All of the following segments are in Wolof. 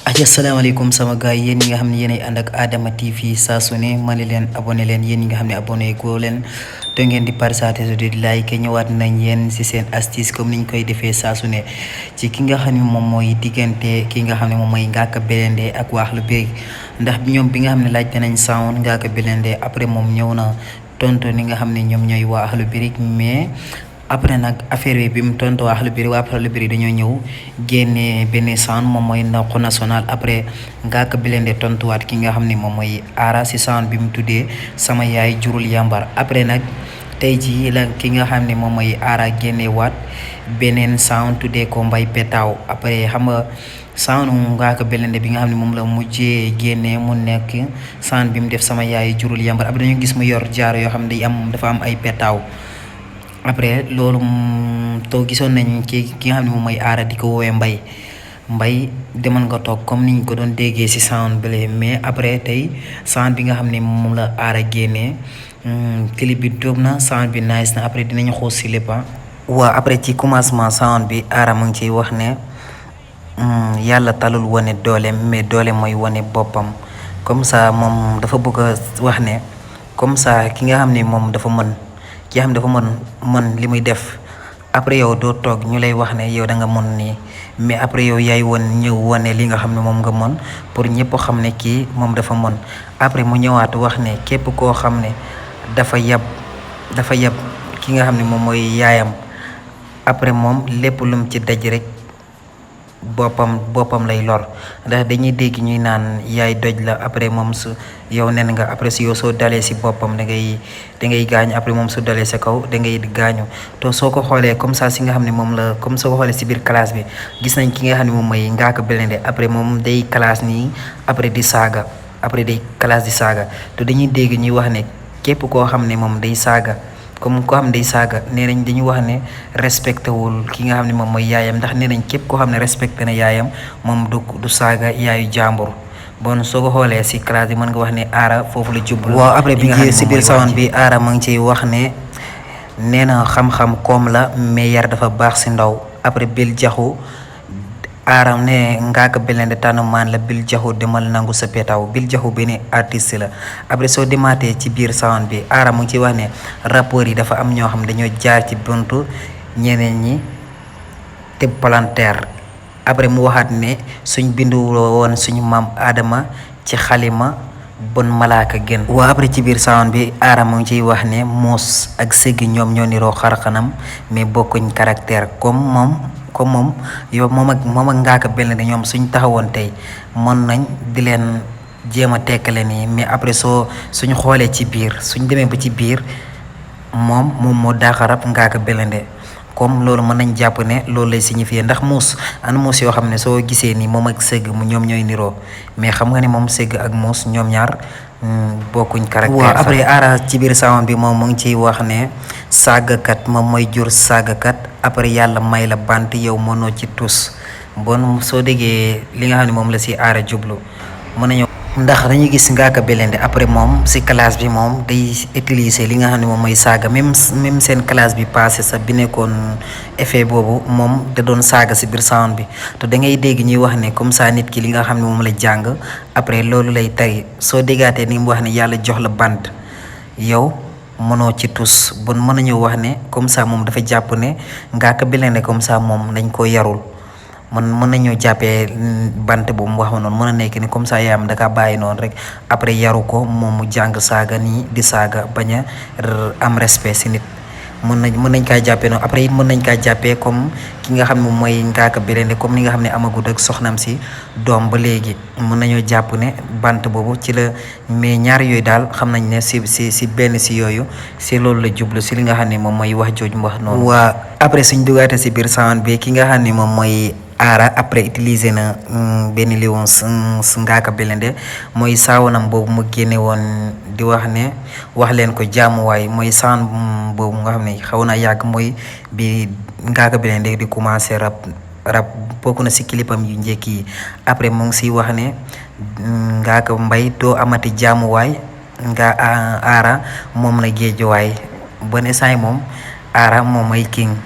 Assalamualaikum sama gars yi yéen ñi nga xam ne yéenay ànd ak Adama TV saa su ne ma ne leen abonné leen yéen ñi nga xam ne abonné goo leen te ngeen di partager di like ñëwaat nañ yéen ci seen astuce comme niñ koy defee saa su ne ci ki nga xam ne moom mooy diggante ki nga xam ne moom mooy Ngaaka Blindé ak Akhlou Brick ndax ñoom bi nga xam ne laajte nañ sound Ngaaka Blindé après moom ñëw na tontu ni nga xam ne ñoom ñooy waa Akhlou Brick mais après nag affaire bi mu tontu waa Akhlou Brick dañoo ñëw génne benn sound moom mooy ndox national après Ngaaka Blindé tontuwaat ki nga xam ne moom mooy Ara si sound bi mu tuddee sama yaay jurul yàmbar après nag tey jii la ki nga xam ne moom mooy Ara génne waat beneen sound tuddee ko mbay petaaw après xam nga sound Ngaaka Blindé bi nga xam ne moom la mujjee génne mu nekk sound bi mu def sama yaay jurul yàmbar après dañu gis mu yor jaaro yoo xam ne dafa am ay petaaw après loolu to gisoon nañ ki nga xam ne moom mooy Ara di ko woowee mbay demal nga toog comme niñ ko doon déggee ci sound bële mais après tey sound bi nga xam ne moom la Ara génnee clip bi dóob na sound bi nice na après dinañu xoos ci lépp waa après ci commencement sound bi Ara mu ngi ciy wax ne yàlla talul wane doole mais doole mooy wane boppam comme ça moom dafa bëgg a wax ne comme ça ki nga xam ne moom dafa mën ki xam dafa mën li muy def après yow doo toog ñu lay wax ne yow da nga mën nii mais après yow yaay ñëw wane li nga xam ne moom nga mën pour ñëpp xam ne kii moom dafa mën après mu ñëwaat wax ne képp koo xam ne dafa yab ki nga xam ne moom mooy yaayam après moom lépp lum ci daj rek boppam lay lor ndax dañuy dégg ñuy naan yaay doj la après moom su yow nen nga après si yow soo dalee si boppam da ngay gaañu après moom su dalee sa kaw da ngay gaañu to soo ko xoolee comme ça si nga xam ne moom la comme soo ko xoolee si biir classe bi gis nañ ki nga xam ne moom mooy Ngaaka Blindé après moom day classe nii après di saaga après day classe di saaga te dañuy dégg ñuy wax ne képp koo xam ne moom day saaga comme koo xam ne day saaga nee nañ dañu wax ne respecté wul ki nga xam ne moom mooy yaayam ndax nee nañ képp koo xam ne respecté na yaayam moom du saaga yaayu jàmbur bon soo ko xoolee si classe bi mën nga wax ne Ara foofu la jublu. waaw après bi nga si biir sound bi Ara mu ngi ciy wax ne nee na xam-xam koom la mais yar dafa baax si ndaw après bil jaxu Ara ne Ngaaka Blindé tànnumaan la bil jaxu demal nangu sa petaaw bil jaxu benn artiste la après soo demaatee ci biir sound bi Ara mu ngi ci wax ne rappeurs yi dafa am ñoo xam dañoo jaar ci buntu ñeneen ñi te palanteer après mu waxaat ne suñ bindu woon suñu maam Adama ci xalima bon malaaka gën waa après ci biir sound bi Ara mu ngi ciy wax ne muus ak sëgg ñoom ñoo niroo xarxanam mais bokkuñ caractère comme moom yow moom ak Ngaaka Blindé ñoom suñ taxawoon tey mën nañ di leen jéem a tekkale nii mais après suñu xoolee ci biir suñ demee ba ci biir moom moo daaxarab Ngaaka Blindé comme loolu mën nañ jàpp ne loolu lay signifier ndax muus yoo xam ne soo gisee ni moom ak sëgg mu ñoom ñooy niroo mais xam nga ne moom sëgg ak muus ñoom ñaar bokkuñ caractère. waaw après Ara ci biir sound bi moom mu ngi ciy wax ne saagakat moom mooy jur saagakat après yàlla may la bant yow mënoo ci tus bon soo déggee li nga xam ne moom la si Ara jublu mën nañu ndax dañuy gis Ngaaka Blindé après moom si classe bi moom day utiliser li nga xam ne moom mooy saaga même seen classe bi passé sax bi nekkoon effet boobu moom da doon saaga si biir sound bi te da ngay dégg ñuy wax ne comme ça nit ki li nga xam ne moom la jàng après loolu lay tari soo déggaatee ni mu wax ne yàlla jox la bant yow mënoo ci tus bon mën nañu wax ne comme ça moom dafa jàpp ne Ngaaka Blindé comme ça moom dañ ko yarul mën nañoo jàppee bant bu mu wax noonu mën a nekk ni comme ça yaayam da kaa bàyyi noonu rek après yaru ko moom mu jàng saaga nii di saaga bañ a am respect si nit mën nañ kaa jàppee noonu après it mën nañ kaa jàppee comme ki nga xam ne mooy Ngaaka Blindé comme ni nga xam ne amagut ak soxnam si doom ba léegi mën nañoo jàpp ne bant boobu ci la mais ñaar yooyu daal xam nañ ne si benn si yooyu si loolu la jublu si li nga xam ne moom mooy wax jooju mu wax noonu. waa après suñ dugaate si biir sound bi ki nga xam ne moom mooy Ara après utiliser na benn li woon su Ngaaka Blindé mooy saawanam boobu mu génne woon di wax ne wax leen ko jaamuwaay mooy sound boobu nga xam ne xaw na yàgg mooy bi Ngaaka Blindé di commencé rap bokk na si clipam yu njëkk yi après mu ngi siy wax ne Ngaaka mbay doo amati jaamuwaay Ara moom la géejuwaay bon instant moom Ara moom mooy king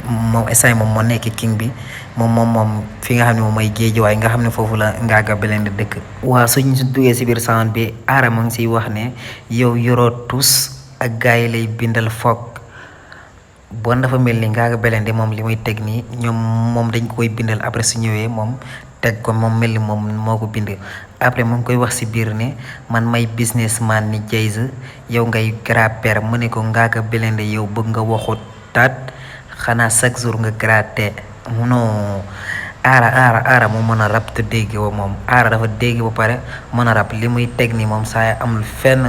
moom instant moom moo nekk king bi moom fi nga xam ne moom mooy Géejawaay nga xam ne foofu la Ngaaka Blindé dëkk. waa suñ duggee si biir sound bi aara mu ngi siy wax ne yow yoroo tus ak gars yi lay bindal foog bon dafa mel ni Ngaaka Blindé moom li muy teg nii ñoom moom dañ koy bindal après su ñëwee moom teg ko moom mel ni moom moo ko bind après mu ngi koy wax si biir ne man may businessman ni Jayz yow ngay grappeur mu ne ko Ngaaka Blindé yow bëgg nga waxu taat xanaa chaque jour nga gratte non aara mu mën a rap te dégg wa moom aara dafa dégg ba pare mën a rap li muy teg ni moom saa amul fenn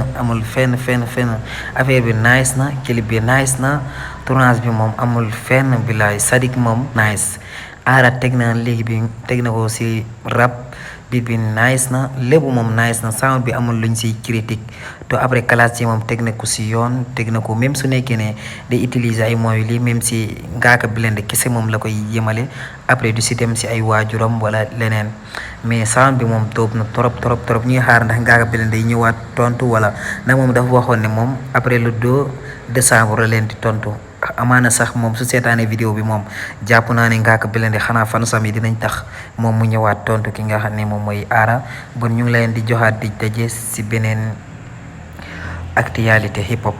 affaire bi nice na clip bi nice na tournage bi moom amul fenn bilaay Sadik moom nice aara teg na léegi bi teg na ko si rap bi nice na lépp moom nice na sound bi amul luñ siy critique to après classe yi moom teg na ko si yoon teg na ko même su nekkee ne day utiliser ay moyens lii même si Ngaaka Blindé kese moom la koy yemale après du si dem si ay waajuram wala leneen mais sound bi moom dóob na trop ñuy xaar ndax Ngaaka Blindé yi ñëwaat tontu wala ndax moom dafa waxoon ne moom après le 2 décembre la leen di tontu. amaana sax moom su seetaanee vidéo bi moom jàpp naa ne Ngaaka Blindé xanaa fan sam yi dinañ tax moom mu ñëwaat tontu ki nga xam ne moom mooy aara bon ñu ngi leen di joxaat di daje si beneen actualité hip hop.